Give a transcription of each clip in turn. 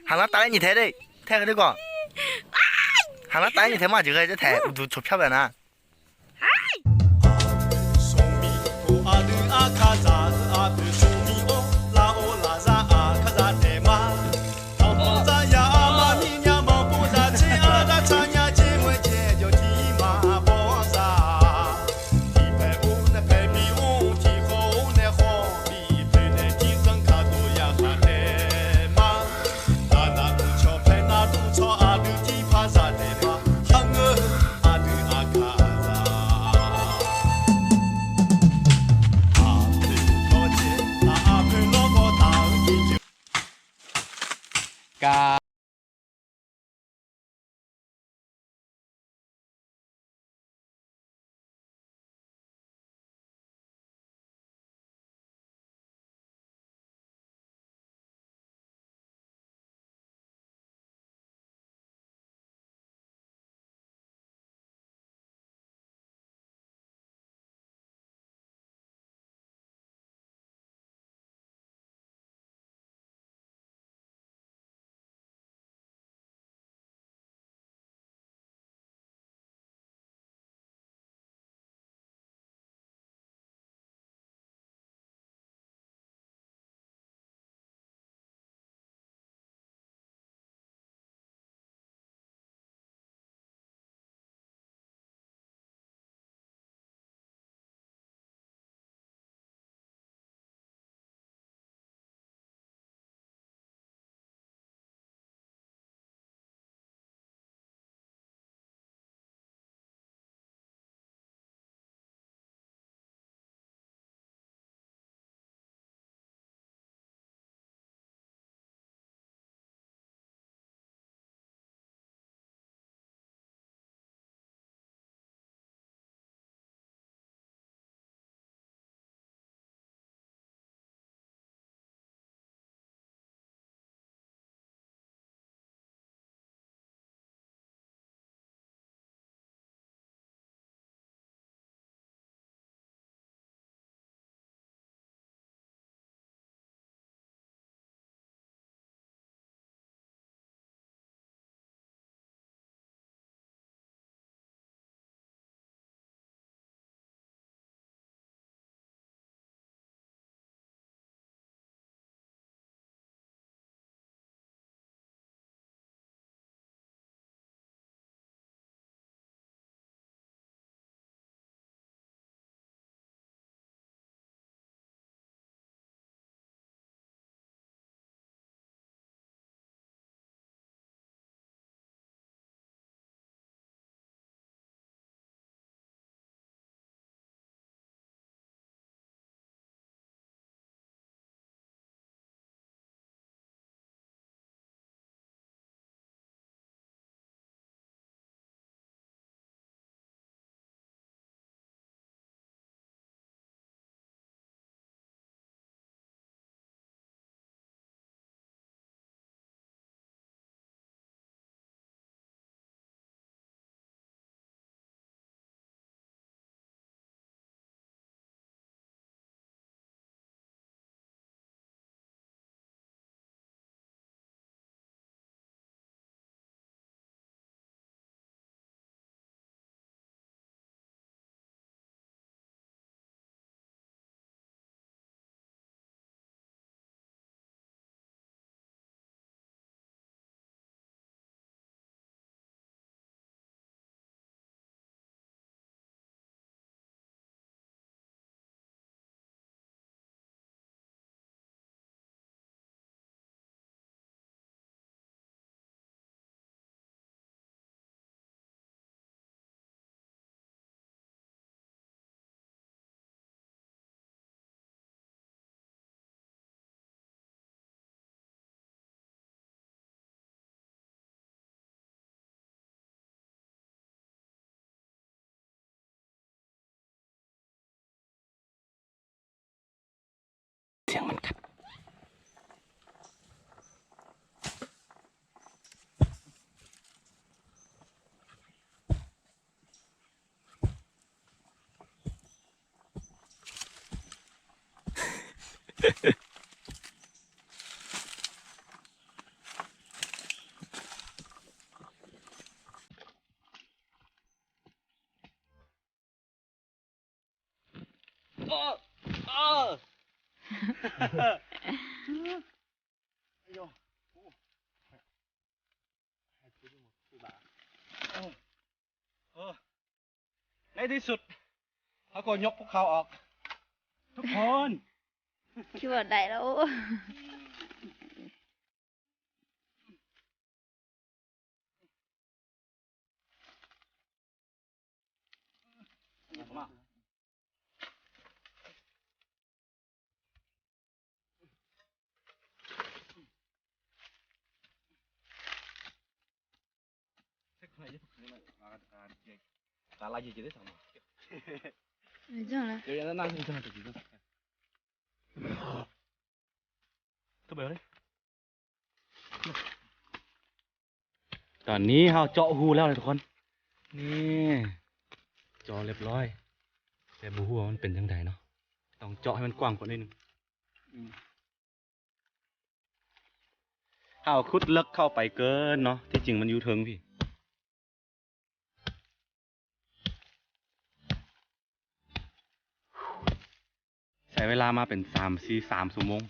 行了，打了你才对，太那个。行了，打了你才嘛，这个这太，我都钞票了呢。ສຽງມັນກັດ. ເ ເອີ ໃນທີ່ສຸດເຮົາກໍຍົກພວກເຂົາອອກ ທຸກຄົນ ຄິດວ່າໄດ້ແລ້ວ. ຕອນນີ້ເຮົາເຈາະຮູແລ້ວເລີຍທຸກຄົນ ນີ້ ເຈາະຮຽບຮ້ອຍ ແຕ່ບໍ່ຮູ້ວ່າມັນເປັນຈັ່ງໃດເນາະ ຕ້ອງເຈາະໃຫ້ມັນກວ້າງກວ່າໜ້ອຍໜຶ່ງ. ເຮົາຂຸດເລິກເຂົ້າໄປເກີນເນາະ ທີ່ຈິງມັນຢູ່ເທິງພີ້. ໃຊ້ເວລາມາເປັນສາມ ສີ່ ສາມຊົ່ວໂມງ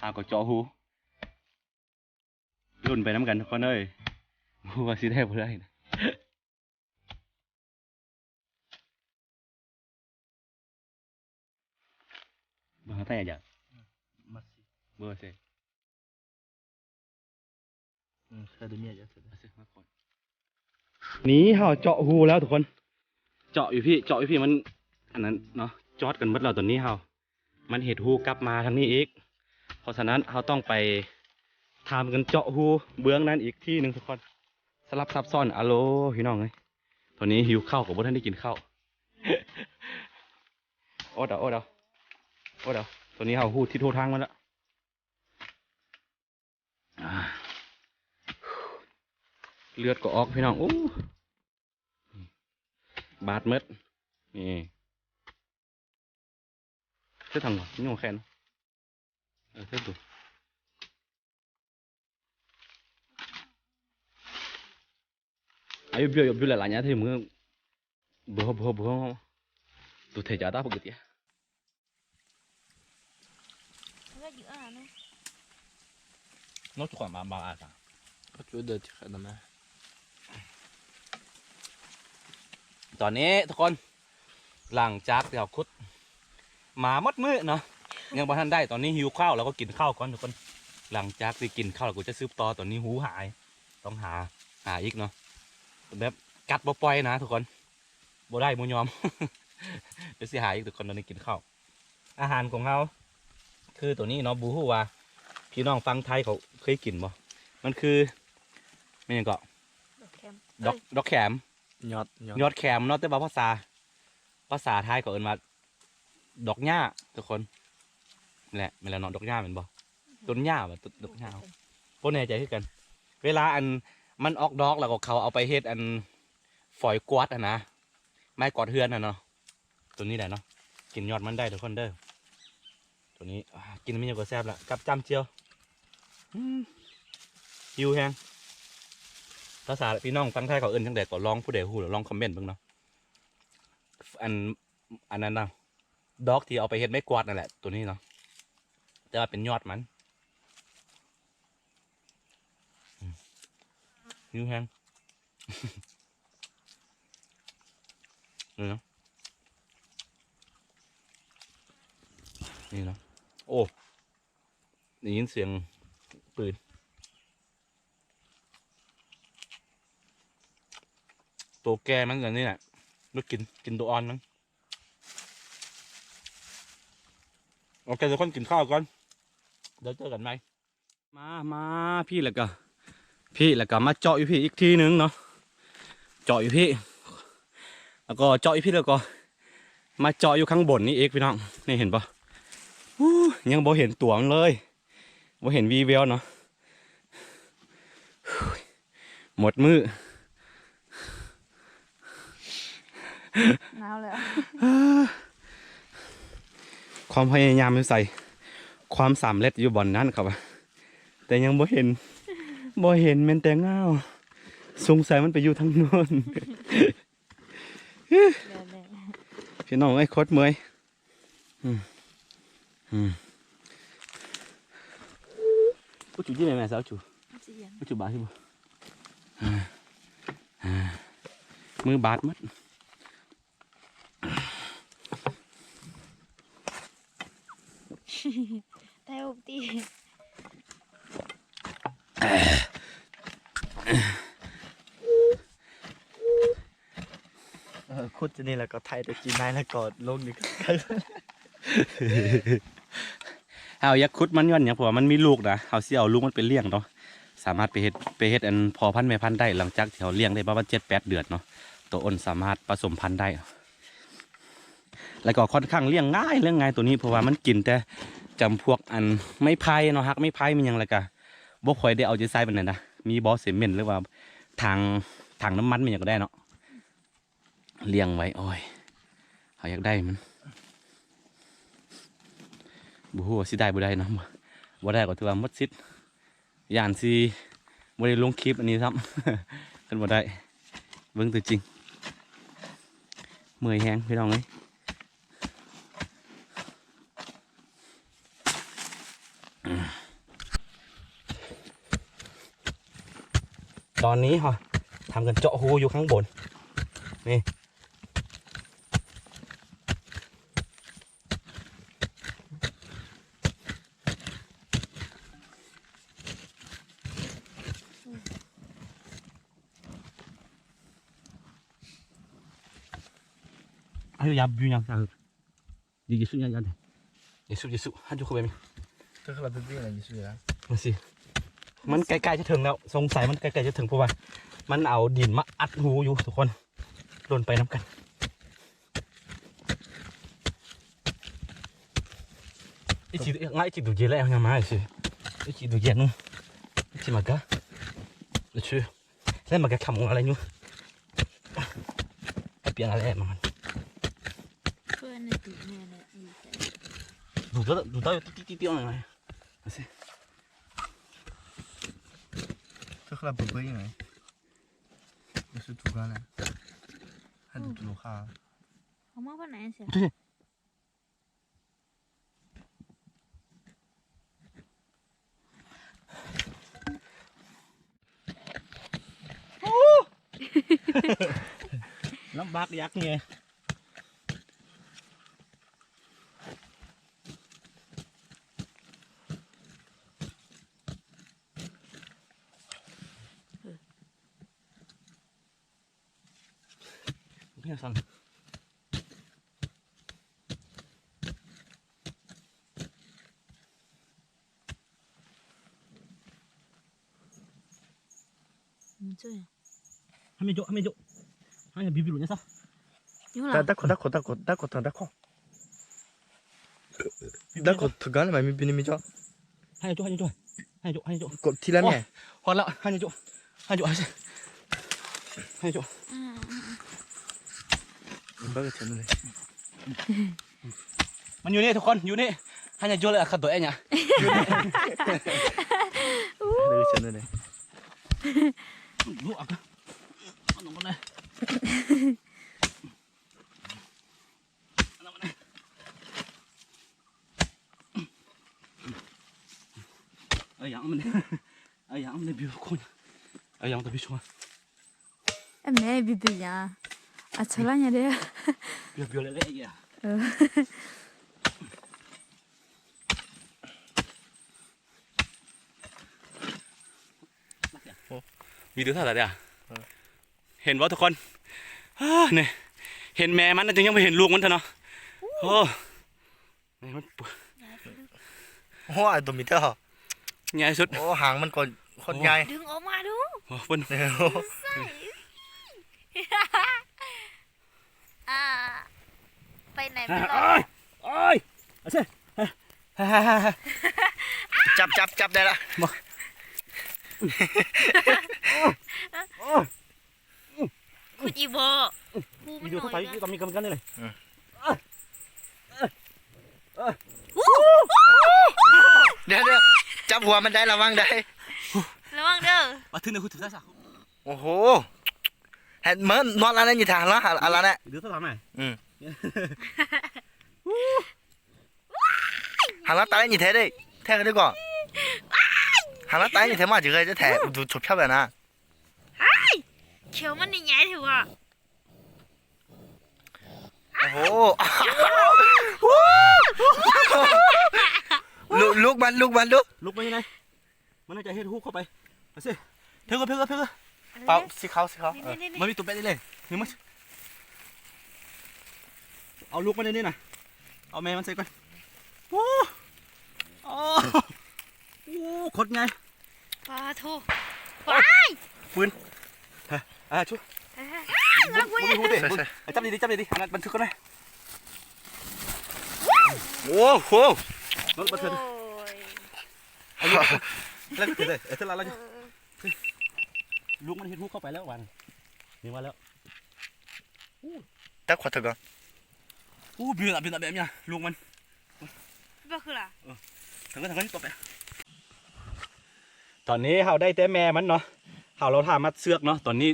ຫາກໍເຈາະຮູ ລຸ້ນໄປນຳກັນທຸກຄົນເອີຍ ບໍ່ຮູ້ວ່າຊິໄດ້ບໍ່ໄດ້ນະ. ບໍ່ໃຫ້ໄປອາຈານ ມາຊິ ບໍ່ເຊ ເອີ ເຊີດເດີເມຍ ເຊີດເດີ ມາກ່ອນ. ນີ້ເຮົາເຈາະຮູແລ້ວທຸກຄົນ ເຈາະຢູ່ພີ້ ເຈາະຢູ່ພີ້ ມັນອັນນັ້ນເນາະ ຈອດກັນໝົດແລ້ວ. ຕອນນີ້ເຮົາ ມັນເຮັດຮູກັບມາທາງນີ້ອີກ ເພາະສະນັ້ນເຮົາຕ້ອງໄປທຳກັນເຈາະຮູເບື້ອງນັ້ນອີກທີໜຶ່ງທຸກຄົນ. ສະຫຼັບຊັບຊ້ອນ ອາໂລ ພີ່ນ້ອງເອີຍ ຕອນນີ້ຫິວເຂົ້າກໍບໍ່ທັນໄດ້ກິນເຂົ້າ ອົດເອົາ ອົດເອົາ ອົດເອົາ. ຕອນນີ້ເຮົາຮູ້ທິດຮູ້ທາງມັນລະ ອາ ເລືອດກໍອອກພີ່ນ້ອງ ໂອ້ ບາດໝົດ ນີ້ ເຮັດຫຍັງວະ ຫຍຸ້ງແຂນ ເອີ ເຮັດດູ ອາຍຸ ບິວ ບິວ ຫຼາຍໆ ຍາ ເທ ມື ເບີ ເບີ ເບີ ຕູ ເທ ຈາ ຕາ ປົກກະຕິ. Nó chứ còn mà bà à sao? Có chuối được chứ phải làm à. ຕອນນີ້ທຸກຄົນ ຫຼັງຈາກທີ່ເຮົາຂຸດມາໝົດມື້ເນາະ ຍັງບໍ່ທັນໄດ້ ຕອນນີ້ຫິວເຂົ້າ ແລ້ວກໍກິນເຂົ້າກ່ອນທຸກຄົນ. ຫຼັງຈາກທີ່ກິນເຂົ້າແລ້ວ ກໍຈະສືບຕໍ່. ຕອນນີ້ຮູຫາຍ ຕ້ອງຫາ ຫາອີກເນາະ ແບບກັດບໍ່ປ່ອຍນະທຸກຄົນ ບໍ່ໄດ້ບໍ່ຍອມ ດຽວຊິຫາອີກທຸກຄົນ. ຕອນນີ້ກິນເຂົ້າ ອາຫານຂອງເຮົາຄືໂຕນີ້ເນາະ ບໍ່ຮູ້ວ່າພີ່ນ້ອງຝັ່ງໄທເຂົາເຄີຍກິນບໍ່? ມັນຄື ແມ່ນຫຍັງເກາະ? ດອກແຄມ ດອກ ເອີຍ ດອກແຄມ ຍອດ ຍອດ ຍອດແຄມເນາະ ແຕ່ວ່າພາສາ ພາສາໄທເຂົາເອີ້ນວ່າດອກຫຍ້າທຸກຄົນ. ແຫຼະ ແມ່ນແລ້ວເນາະ ດອກຫຍ້າແມ່ນບໍ່? ຕົ້ນຫຍ້າບໍ່? ຕົ້ນ ດອກຫຍ້າ ບໍ່ແນ່ໃຈຄືກັນ. ເວລາອັນມັນອອກດອກແລ້ວກໍເຂົາເອົາໄປເຮັດອັນຝອຍກວາດຫັ້ນນະ ໄມ້ກວາດເຮືອນຫັ້ນເນາະ. ໂຕນີ້ແຫຼະເນາະ ກິນຍອດມັນໄດ້ທຸກຄົນເດີ. ໂຕນີ້ ອາ ກິນມັນຍັງກໍແຊບລະ ກັບຈ້ຳຈຽວ ອືມ ຫິວແຮງ. ພາສາພີ່ນ້ອງຝັ່ງໄທເຂົາເອີ້ນຈັ່ງໃດກໍລອງ ຜູ້ໃດຮູ້ລະລອງຄອມເມັນເບິ່ງເນາະ. ອັນ ອັນນັ້ນນະ ດອກທີ່ເອົາໄປເຮັດໄມ້ກວາດນັ້ນແຫຼະ ໂຕນີ້ເນາະ ແຕ່ວ່າເປັນຍອດມັນ ອືມ ຫິວແຮງ. ນີ້ເນາະ ນີ້ເນາະ ໂອ້ ໄດ້ຍິນສຽງປືນ. ໂຕແກ່ມັນກໍນີ້ແຫຼະ ບໍ່ກິນ ກິນໂຕອ່ອນມັນ. ໂອເຄ ທຸກຄົນ ກິນເຂົ້າກ່ອນ ດຽວເຈີກັນໃໝ່. ມາ ມາພີ້ ແລ້ວກໍພີ້ ແລ້ວກໍມາເຈາະຢູ່ພີ້ອີກທີໜຶ່ງເນາະ ເຈາະຢູ່ພີ້ ແລ້ວກໍເຈາະຢູ່ພີ້ ແລ້ວກໍມາເຈາະຢູ່ຂ້າງບົນນີ້ອີກ ພີ່ນ້ອງ. ນີ້ເຫັນບໍ່? ອູ້ ຍັງບໍ່ເຫັນຕົວມັນເລີຍ ບໍ່ເຫັນວີ່ແວວເນາະ. ໝົດມື້ ໜາວແລ້ວ ຄວາມພະຍາຍາມຢູ່ໃສ ຄວາມສຳເລັດຢູ່ບ່ອນນັ້ນ ເຂົາວ່າ ແຕ່ຍັງບໍ່ເຫັນ ບໍ່ເຫັນ ແມ່ນແຕ່ເງົາ ສົງໄສມັນໄປຢູ່ທາງໂນ້ນ. ແມ່ນໆ ພີ່ນ້ອງເອີຍ ໂຄດເມື່ອຍ. ອືມ ອືມ ອຸຈຸຈິແມ່ແມ່ສາວຈຸ ອຸຈຸບາດຊິບໍ່ ມືບາດໝົດ. ໄດ້ອົບຕິ ເອີ ຂຸດຈະນີ້ແລ້ວກໍໄຖແຕ່ຈີນາຍ ແລ້ວກໍລົງນີ້ ເຮົາຢາກຂຸດມັນຍ້ອນຫຍັງ? ເພາະວ່າມັນມີລູກນະ ເຮົາຊິເອົາລູກມັນໄປລ້ຽງເນາະ ສາມາດໄປເຮັດ ໄປເຮັດອັນພໍ່ພັນແມ່ພັນໄດ້ ຫຼັງຈາກທີ່ເຮົາລ້ຽງໄດ້ປະມານເຈັດແປດເດືອນເນາະ ໂຕອ່ອນສາມາດປະສົມພັນໄດ້ ແລ້ວກໍຂ້ອນຂ້າງລ້ຽງງ່າຍ ລ້ຽງງ່າຍໂຕນີ້ ເພາະວ່າມັນກິນແຕ່ຈຳພວກອັນໄມ້ໄຜ່ເນາະ ຮັກໄມ້ໄຜ່ມີຫຍັງ ແລ້ວກໍບໍ່ຄ່ອຍໄດ້ເອົາໃຈໃສ່ປານໃດນະ ມີບໍ່ເຊເມັນ ຫຼືວ່າຖັງ ຖັງນ້ຳມັນມີຫຍັງກໍໄດ້ເນາະ. ລ້ຽງໄວ້ ໂອ້ຍ ເຮົາຢາກໄດ້ມັນ ບໍ່ຮູ້ວ່າຊິໄດ້ບໍ່ໄດ້ເນາະ ບໍ່ໄດ້ກໍຖືວ່າໝົດສິດ ຢ້ານຊິບໍ່ໄດ້ລົງຄລິບອັນນີ້ຊ້ຳ ຄັນບໍ່ໄດ້ ເບິ່ງຕົວຈິງ ເມື່ອຍແຮງພີ່ນ້ອງເອີຍ. ຕອນນີ້ເຮົາທຳການເຈາະຮູຢູ່ຂ້າງບົນ ນີ້ Ayo, ya, bu yang sa. Yesu, Yesu, ya, ya. Yesu, Yesu, haju ko bemi. Terus lah bebe lah Yesu ya. Masih. ມັນໃກ້ໆຈະເຖິງແລ້ວ ສົງໄສມັນໃກ້ໆຈະເຖິງ ເພາະວ່າມັນເອົາດິນມາອັດຮູຢູ່ທຸກຄົນ ຫຼົ່ນໄປນຳກັນ. Ichi, nga ichi duje la yang ma ichi. Ichi duje nu. Ichi maga. Ichi. Saya maga kamu ngala nyu. Tapi ngala man. Duda, duda, ti, ti, ti, ti, ngala. Así. Terus lah bebe ini. Itu juga lah. Ada dulu ha. Kamu apa nanya sih? Lambak yak ni. Biasa. はめちょ、はめちょ。はめちょ、ビビるねさ。だ、だこ、だこ、だこ、だこ、だこ。だこ、とがらま、み、み、みちょ。 Hayo, hayo, hayo. Hayo, hayo. Kok tilam ya? Hot lah, hayo. Hayo, hayo. Hayo. Bagus channel ni. ມັນຢູ່ນີ້ທຸກຄົນ ຢູ່ນີ້ hayo, jol ka do nya. Bagus channel ni. Lu aka. Ano mo na? Ano mo na? Ayang man. Ayang man biu ko. Ayang ta biu. Eme biu ya. Achola nya de. Biu biu le le ya. Video ເທົ່າໃດເດ? ເອີ ເຫັນບໍ່ທຸກຄົນ? ອາ ນີ້ ເຫັນແມ່ມັນ ແຕ່ຍັງບໍ່ເຫັນລູກມັນເທື່ອເນາະ. ໂອ້ ນີ້ມັນ ໂອ້ ໂອ້ ໂຕມີເທື່ອ ໃຫຍ່ສຸດ. ໂອ້ ຫາງມັນກໍໂຄດໃຫຍ່. ດຶງອອກມາດູ. ໂອ້ ເພິ່ນ ອ່າ ໄປໄຫນໄປລອດ. ໂອ້ຍ ໂອ້ຍ ເອົາຊິ ຈັບ ຈັບ ຈັບໄດ້ລະ. ບໍ່ ໂອ້ຍ ໂອ້ຍ ຂຸດອີກບໍ່? ຮູມັນໜ້ອຍ. ດຽວ ດຽວ ຈັບຫົວມັນໄດ້ ລະວັງໄດ້ ລະວັງເດີ. ໂອ້ໂຫ ເຫັນເມີນອນລະນັ້ນຢູ່ທາງລະ ອັນລະນະ. ອືມ ວ້າຍ ຫຍັງ行了，打你才对，太那个。行了，打你才嘛，这个这太，我就出票了呢。哎，球嘛，你娘的我。โอ้โห ลุก ลุกมัน ลุกมัน ลุก ลุกไปยังไง มันน่าจะเฮ็ดฮูเข้าไป เอาสิ เพิ่ง เพิ่ง เพิ่ง เปล่า สีขาว สีขาว นี่ เออ นี่ นี่ มันมีตัวแปะนี่เลย นี่มัน เอาลูกมันในนี่นะ เอาแม่มันใส่ก่อน โอ้ โอ้ โอ้ โคตรใหญ่ ปาโถ ว้าย ปืน เฮ้ย อ่า ชุ เฮ้ย เฮ้ย เฮ้ย บ่มีฮูเด้ ใส่ ใส่ จับดีๆ จับดีๆ อันนั้นบันทึกก่อนนะ โอ้โห รถบันทึก โอ้ย เอาลูก แล้วก็ถือเลย เออ ถือละ แล้วก็ ลูกมันเฮ็ดฮูเข้าไปแล้ววัน นี่ว่าแล้ว อู้ จับขวดเถอะก่อน อู้ บินละ บินละแบบเนี้ย ลูกมัน บ่คือล่ะ เออ ทางนั้น ทางนั้น ต่อไป ตอนนี้เฮาได้แต่แม่มันเนาะ เฮา เราถ่ามัดเสือกเนาะ ตอนนี้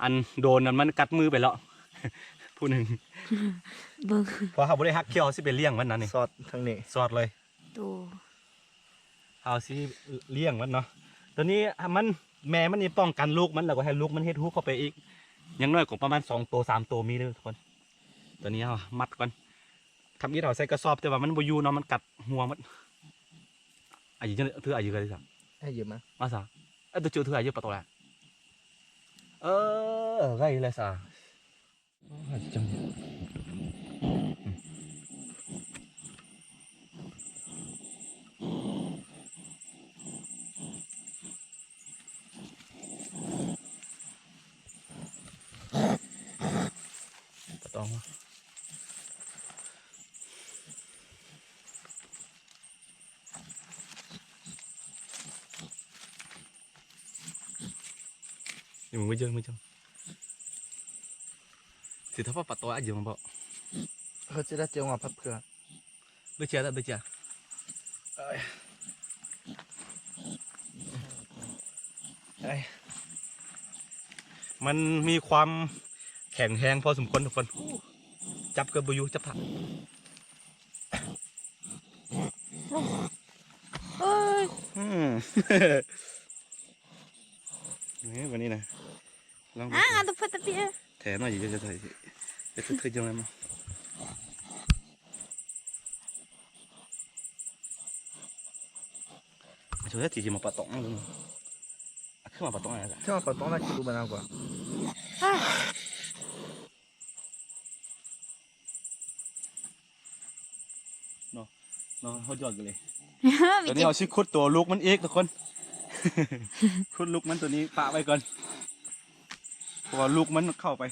อันโดนนั้นมันกัดมือไปแล้ว ผู้หนึ่ง เบิ่ง เพราะเฮาบ่ได้ฮักเขี้ยว สิไปเลี้ยงมันนะนี่ สอดทางนี้ สอดเลย โต เฮาสิเลี้ยงมันเนาะ ตอนนี้มัน แม่มันนี่ป้องกันลูกมัน แล้วก็ให้ลูกมันเฮ็ดฮูเข้าไปอีก อย่างน้อยก็ประมาณสองโต สามโตมีเด้อทุกคน ตอนนี้เฮามัดก่อน ทำอิดเอาใส่กระสอบ แต่ว่ามันบ่อยู่เนาะ มันกัดหัวหมด อายุจัง ถืออายุกันเลยซะ อายุมา มาซะ เอ้ย ตัวเจอถืออายุปะโตแล้ว เออ ไงเลยซะ ปะตองวะ นี่มึงไม่เจอ ไม่เจอ สิถ้าว่าปะตองอาจจะมาบอก เออ จะได้เจียวมาพับเพื่อ เบเจียละ เบเจีย เอ้ย เอ้ย มันมีความแข็งแรงพอสมควรทุกคน จับเกือบบ่อยู่ จับผัก เอ้ย อืม นี่ วันนี้นะ ลองดู อ่ะ สิ เอาตัวเพื่อนตัวเปีย แถมหน่อย เดี๋ยวจะถ่าย เดี๋ยวเธอ เธอยังไงมา ช่วยที มาปะตอง ขึ้นมาปะตอง อะไร ขึ้นมาปะตอง แล้วคิดดูมันเอากว่า เนาะ เนาะ เฮาหยอดกันเลย ตอนนี้เฮาสิขุดตัวลูกมันอีกทุกคน ขุดลูกมันตัวนี้ปะไว้ก่อน เพราะว่าลูกมันเข้าไป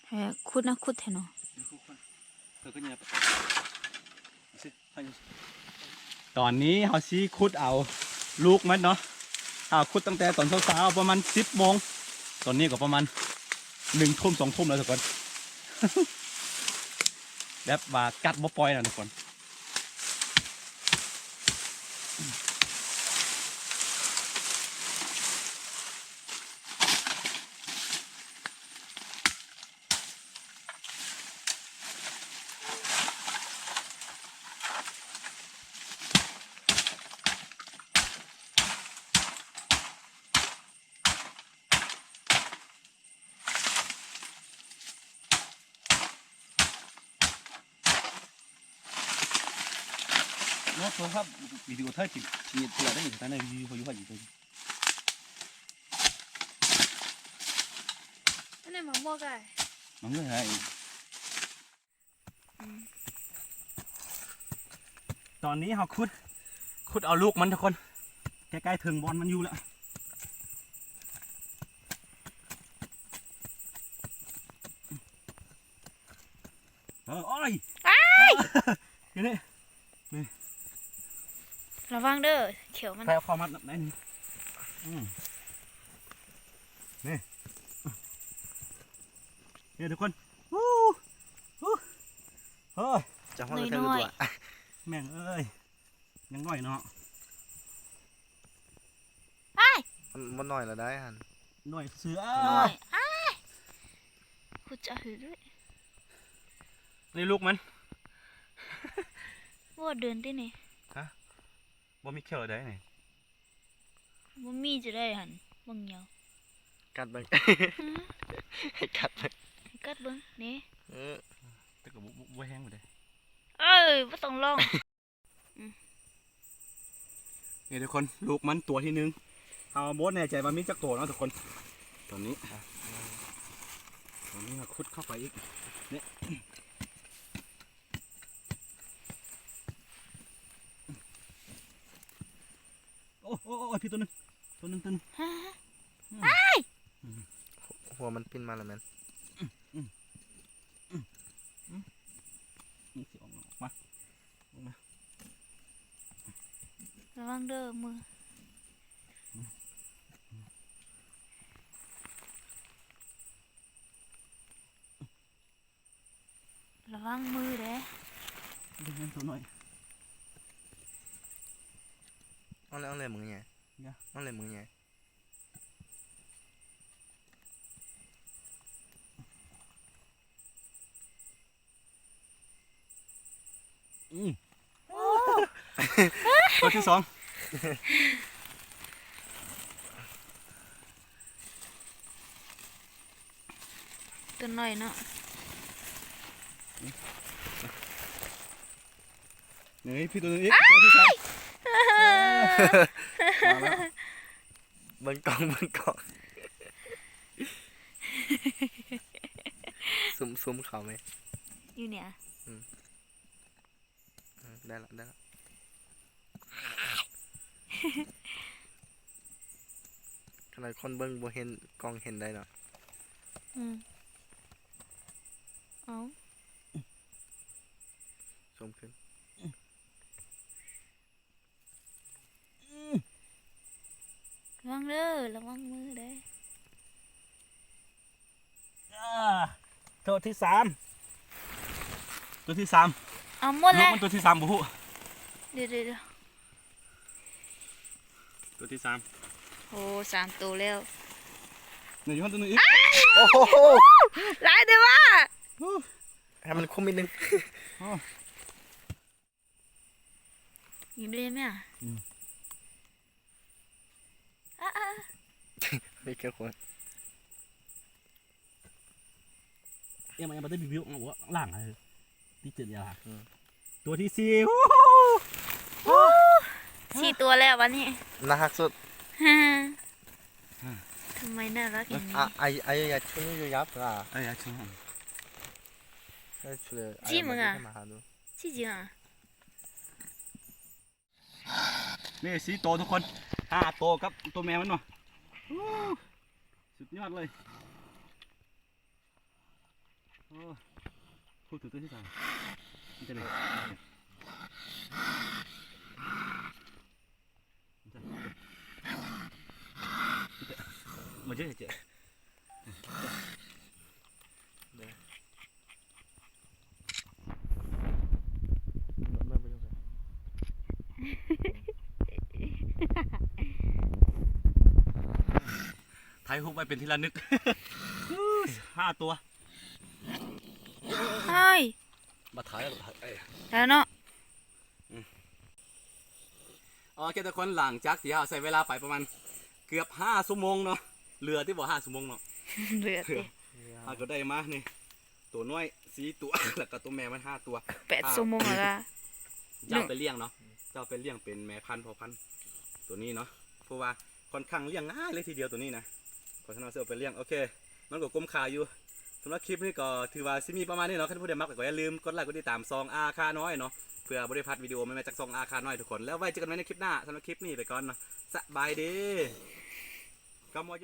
เฮ้ย ขุดนะ ขุดแท้เนาะ ตอนนี้เฮาสิขุดเอาลูกมันเนาะ เฮาขุดตั้งแต่ตอนเช้าๆ ประมาณสิบโมง ตอนนี้ก็ประมาณหนึ่งทุ่ม สองทุ่มแล้วทุกคน แบบว่ากัดบ่ปล่อยนะทุกคน เนาะ โทรศัพท์วิดีโอถ่ายคลิป มีเวลาได้อยู่ ถ่ายในวิดีโออยู่ อยู่ อันนี้มะม่วงไก่ มะม่วงไก่ ตอนนี้เฮาขุด ขุดเอาลูกมันทุกคน ใกล้ๆ ถึงบ่อนมันอยู่แล้ว เออ โอ้ย อ้าย อยู่นี่ นี่ ระวังเด้อ เขียวมัน ใครเอาเข้ามาได้นี่ อืม นี่ นี่ทุกคน ຮູ້ ຮູ້ ເຮີ້ຍ ຈະຮ້ອງແທ້ ນ້ອຍໆ ແມ່ງເອີຍ ຍັງນ້ອຍເນາະ ອ້າຍ ມັນ ມັນນ້ອຍລະໄດຫັ້ນ ນ້ອຍຊື່ ອ້າຍ ອ້າຍ ພຸດຈະຫືດເລີຍ ນີ້ລູກມັນ ບໍ່ເດີນຕິນີ້ ຮະ ບໍ່ມີແຂ້ວລະໄດນີ້ ບໍ່ມີຈະໄດ້ຫັ້ນ ເບິ່ງຍາວ ກັດເບິ່ງ ຫືມ ໃຫ້ກັດເບິ່ງ ໃຫ້ກັດເບິ່ງ ນີ້ ເອີ ແຕ່ກໍບໍ່ ບໍ່ ບໍ່ແຮງປານໃດ ເອີ ບໍ່ຕ້ອງລອງ ອືມ ນີ້ທຸກຄົນ ລູກມັນຕົວທີໜຶ່ງ ເຮົາບໍ່ແນ່ໃຈວ່າມີຈັກໂຕເນາະທຸກຄົນ ຕອນນີ້ ຕອນນີ້ເຮົາຂຸດເຂົ້າໄປອີກ ນີ້ ໂອ້ ໂອ້ ໂອ້ ພີ່ ຕົວໜຶ່ງ ຕົວໜຶ່ງ ຕົວໜຶ່ງ ຮະ ອືມ ອ້າຍ ອືມ ຫົວມັນປິ່ນມາແລ້ວແມ່ນ ອືມ ອືມ ອືມ ອືມ ມັນຊິອອກມາ ອອກມາ ລະວັງເດີມື ລະວັງມືເດ້ ເບິ່ງນັ້ນຕົວນ້ອຍ ເອົາແລ້ວ ເອົາແລ້ວມືໃຫຍ່ ເອົາແລ້ວມືໃຫຍ່ ອືມ ໂອ້ ຕົວທີສອງ ຕົວນ້ອຍເນາະ ເຮີ້ຍ ພີ່ ຕົວໜຶ່ງອີກ ຕົວທີສາມ ເອີ ມາແລ້ວ ເບິ່ງກ້ອງ ເບິ່ງກ້ອງ ຊູມ ຊູມເຂົ້າໄໝ? ຢູ່ນີ້ ອືມ ອືມ ໄດ້ລະ ໄດ້ລະ ຂະໜາດຄົນເບິ່ງບໍ່ເຫັນ ກ້ອງເຫັນໄດ້ເນາະ ອືມ ເອົາ ຊູມຂຶ້ນ ລະວັງເດີ ລະວັງມືເດີ ອາ ຕົວທີສາມ ຕົວທີສາມ ເອົາໝົດແລ້ວ ລູກມັນຕົວທີສາມບໍ່ຮູ້ ດຽວໆໆ ຕົວທີສາມ ໂອ້ ສາມໂຕແລ້ວ ນີ້ຢູ່ຫັ້ນຕົວໜຶ່ງອີກ ໂອ້ໂຫ ຫຼາຍເດີວ່າ ໃຫ້ມັນຄຸມນິດໜຶ່ງ ໂອ້ ຍິງດ້ວຍແມ່ ອືມ ອາ ອາ ໄປເກັບຂອງ ເອີ ມາ ມາ ມາ ຕິດວິວ ລ້າງ ຕິດເຈັດ ອືມ ຕົວທີສີ່ ໂອ້ໂຫ ສີ່ຕົວແລ້ວບັດນີ້ ໜ້າຮັກສຸດ ທຳໄມໜ້າຮັກຢ່າງນີ້ ອາ ອາຍຸ ອາຍຸ ອາຍຸ ອາຍຸ ອາຍຸ ຈີ່ມຶງອະ ຈີ່ຈິງອະ ນີ້ສີ່ໂຕທຸກຄົນ ຫ້າໂຕກັບໂຕແມ່ມັນເນາະ ໂອ້ ສຸດຍອດເລີຍ ໂອ້ ໂອ້ ໂຕທີ່ສາມ ມັນຈະໄດ້ ມາເຈີ ເຈີ ຖ່າຍຮູບໄວ້ເປັນທີ່ລະນຶກ ຫ້າຕົວ ເຮີ້ຍ ມາຖ່າຍແລ້ວ ເອີ ໄດ້ແລ້ວເນາະ ອືມ ໂອເຄທຸກຄົນ ຫຼັງຈາກທີ່ເຮົາໃຊ້ເວລາໄປປະມານເກືອບຫ້າຊົ່ວໂມງເນາະ ເຫຼືອຕິບໍ່ ຫ້າຊົ່ວໂມງເນາະ ເຫຼືອຕິ ເຮົາກໍໄດ້ມານີ້ ຕົວນ້ອຍສີ່ຕົວ ແລ້ວກໍຕົວແມ່ມັນຫ້າຕົວ ແປດຊົ່ວໂມງແລ້ວລະ ຈະເອົາໄປລ້ຽງເນາະ ຈະເອົາໄປລ້ຽງເປັນແມ່ພັນພໍ່ພັນຕົວນີ້ເນາະ ເພາະວ່າຂ້ອນຂ້າງລ້ຽງງ່າຍເລີຍທີດຽວຕົວນີ້ນະ ຂ້ອນຂ້າງຊິເອົາໄປລ້ຽງ ໂອເຄ ມັນກໍຄຸ້ມຄ່າຢູ່ ສຳລັບຄລິບນີ້ກໍຖືວ່າຊິມີປະມານນີ້ເນາະ ຄັນຜູ້ໃດມັກກໍຢ່າລືມກົດໄລກົດຕິດຕາມຊ່ອງອາຄານ້ອຍເນາະ ເພື່ອບໍ່ໄດ້ພາດວິດີໂອໃໝ່ໆຈາກຊ່ອງອາຄານ້ອຍທຸກຄົນ ແລ້ວໄວ້ເຈີກັນໃໝ່ໃນຄລິບໜ້າ ສຳລັບຄລິບນີ້ໄປກ່ອນເນາະ ສະບາຍດີ ກຳມອຍ